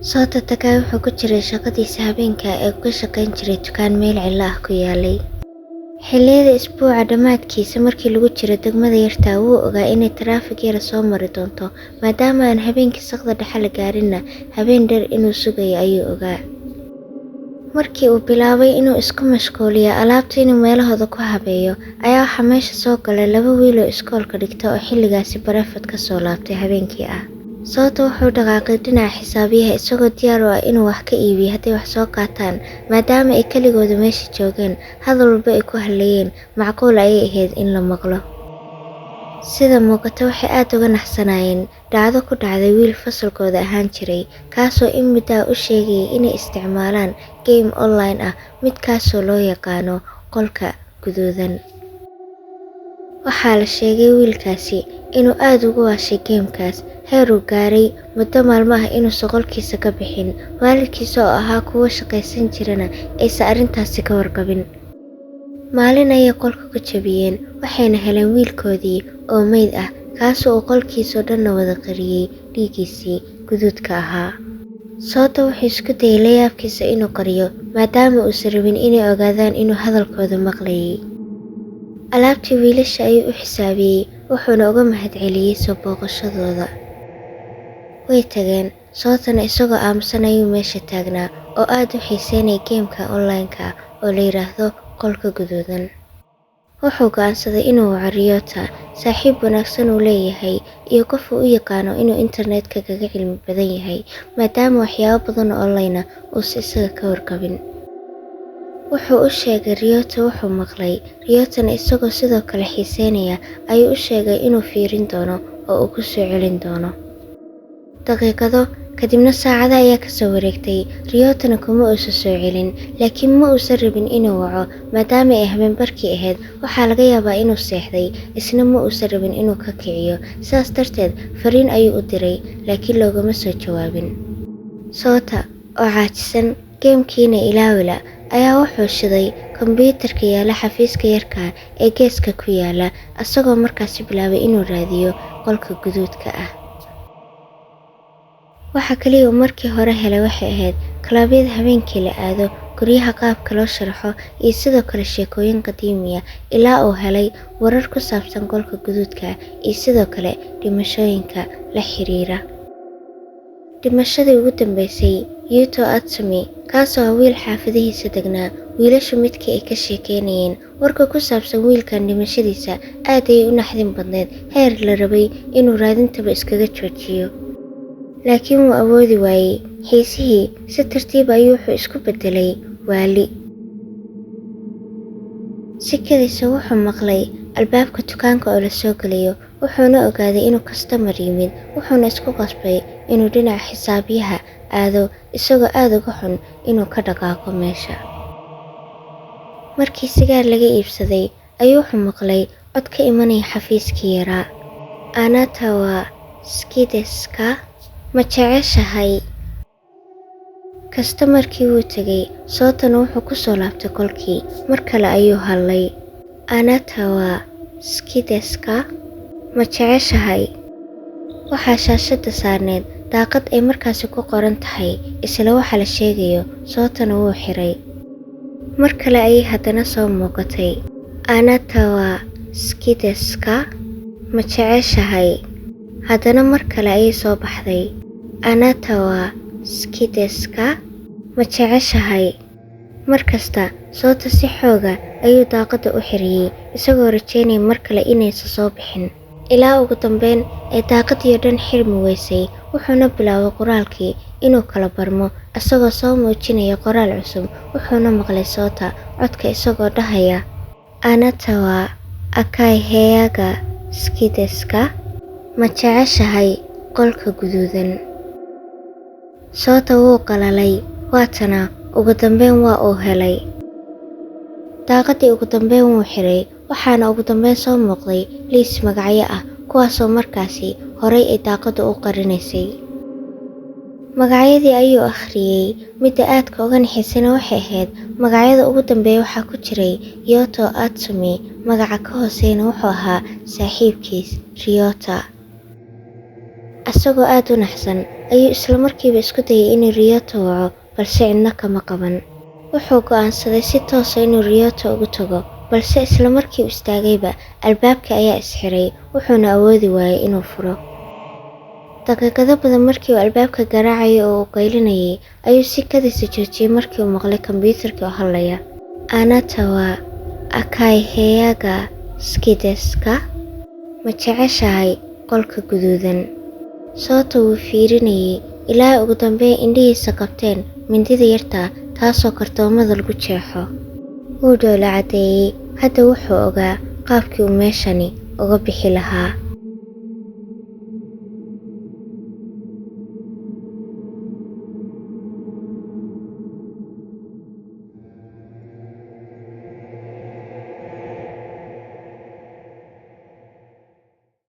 Sota Takai wuxuu ku jiray shaqadiisa habeenka ee uu ka shaqayn jiray dukaan meel cidlo ah ku yaalay. Xilliyada isbuuca dhammaadkiisa markii lagu jiro degmada yarta, wuu ogaa inay taraafik yara soo mari doonto, maadaama aan habeenkii saqda dhexe la gaarinna habeen dheer inuu sugayo ayuu ogaa. Markii uu bilaabay inuu isku mashquuliyo alaabta inuu meelahooda ku habeeyo, ayaa waxaa meesha soo galay laba wiil oo iskoolka dhigta oo xilligaasi bareefad ka soo laabtay habeenkii ah. Sota wuxuu dhaqaaqay dhinaca xisaabiyaha isagoo diyaar u ah inuu wax ka iibiyo hadday wax soo qaataan, maadaama ay keligooda meesha joogeen, hadal walba ay ku hadlayeen macquul ayay ahayd in la maqlo. Sida muuqata waxay aad uga naxsanaayeen dhacdo ku dhacday wiil fasalkooda ahaan jiray, kaasoo in muddo ah u sheegayay inay isticmaalaan game online ah, midkaasoo loo yaqaano qolka guduudan. Waxaa la sheegay wiilkaasi inuu aad ugu waashay game-kaas, heer uu gaaray muddo maalmo ah inuusan qolkiisa ka bixin, waalidkiisa oo ahaa kuwo shaqaysan jirana aysan arrintaasi ka warqabin. Maalin ayay qolka ku jabiyeen, waxayna heleen wiilkoodii oo meyd ah, kaasoo uu qolkiisoo dhanna wada qariyay dhiiggiisii guduudka ahaa. Sota wuxuu isku dayay la yaabkiisa inuu qariyo, maadaama uusan rabin inay ogaadaan inuu hadalkooda maqlayay. Alaabtii wiilasha ayuu u xisaabiyey, wuxuuna uga mahadceliyey soo booqashadooda. Way tageen, Sotana isagoo aamusan ayuu meesha taagnaa oo aad u xiiseynaya game-ka online-ka ah oo la yiraahdo qolka guduudan. Wuxuu go'aansaday inuu waco Ryota, saaxiib wanaagsan uu leeyahay iyo qof uu u yaqaano inuu internetka kaga cilmi badan yahay, maadaama waxyaabo badan oo online ah uusan isaga ka warqabin. Wuxuu u sheegay Ryota wuxuu maqlay, Ryotana isagoo sidoo kale xiiseynaya ayuu u sheegay inuu fiirin doono oo uu ku soo celin doono. Daqiiqado kadibna saacado ayaa ka soo wareegtay, Ryotana kuma uusan soo celin, laakiin ma uusan rabin inuu waco maadaama ay habeenbarkii ahayd. Waxaa laga yaabaa inuu seexday, isna ma uusan rabin inuu ka kiciyo, sidaas darteed fariin ayuu u diray, laakiin loogama soo jawaabin. Sota oo caajisan game-kiina ilaawila ayaa wuxuu shiday kombiyuutarka yaalla xafiiska yarka ee geeska ku yaala, asagoo markaasi bilaabay inuu raadiyo qolka guduudka ah. Waxa kaliya uu markii hore helay waxay ahayd kalabyada habeenkii la aado, guryaha qaabka loo sharaxo iyo sidoo kale sheekooyin qadiimi ah, ilaa uu helay warar ku saabsan qolka guduudka iyo sidoo kale dhimashooyinka la xiriira. Dhimashadii ugu dambeysay Yuto Atsumi, kaasoo ah wiil xaafadihiisa degnaa, wiilashu midkii ay ka sheekeynayeen. Warka ku saabsan wiilkan dhimashadiisa aad ayay u naxdin badneyd, heer la rabay inuu raadintaba iskaga joojiyo. Laakiin wuu awoodi waayey, xiisihii si tartiib ayuu wuxuu isku beddelay waali. Si kedisa wuxuu maqlay albaabka dukaanka oo la soo gelayo, wuxuuna ogaaday inuu kastamar yimid, wuxuuna isku qasbay inuu dhinaca xisaabiyaha aado isagoo aad uga xun inuu ka dhaqaaqo meesha. Markii sigaar laga iibsaday ayuu wuxuu maqlay cod ka imanaya xafiiskii yaraa. Anata wa suki desu ka? Ma jeceshahay? Kastamarkii wuu tegay, Sotana wuxuu ku soo laabtay qolkii. Mar kale ayuu hadlay. Anata wa suki desu ka? Ma jeceshahay? Waxaa shaashadda saarneyd daaqad ay markaasi ku qoran tahay isla waxa la sheegayo, Sotana wuu xiray. Mar kale ayay haddana soo muuqatay. Anata wa suki desu ka? Ma jeceshahay? Haddana mar kale ayay soo baxday. Anata wa suki desu ka? Ma jeceshahay? Mar kasta Sota si xooga ayuu daaqadda u xiriyey, isagoo rajeynaya mar kale inaysan soo bixin. Ilaa ugu dambeyn ay daaqadii oo dhan xirmi weysay, wuxuuna bilaabay qoraalkii inuu kala barmo, isagoo soo muujinaya qoraal cusub. Wuxuuna maqlay Sota codka isagoo dhahaya, Anata wa akai heya ga suki desu ka? Ma jeceshahay qolka guduudan? Sota wuu qalalay, waatana ugu dambeyn waa uu helay. Daaqadii ugu dambeyn wuu xiray, waxaana ugu dambeyn soo muuqday liis magacyo ah, kuwaasoo markaasi horay ay daaqaddu u qarinaysay. Magacyadii ayuu akhriyey, midda aadka uga naxisana waxay ahayd magacyada ugu dambeeya waxaa ku jiray Yuto Atsumi, magaca ka hooseeyana wuxuu ahaa saaxiibkiis Ryota. Asagoo aad u naxsan ayuu isla markiiba isku dayay inuu Ryota waco, balse cidna kama qaban. Wuxuu go'aansaday si toos ah inuu Ryota ugu tago, balse isla markii uu istaagayba albaabkii ayaa is xiray, wuxuuna awoodi waayay inuu furo. Daqiiqado badan markii uu albaabka garaacayay oo uu qaylinayay ayuu si kadis ah joojiyay markii uu maqlay kombiyuutarkii oo hadlaya. "Anata wa akai heya ga suki desu ka?" Ma jeceshahay qolka guduudan? Sota wuu fiirinayay ilaa ay ugu dambeyn indhihiisa qabteen mindida yarta ah taasoo kartoomada lagu jeexo. Wuu dhoola caddeeyay, hadda wuxuu ogaa qaabkii uu meeshani uga bixi lahaa.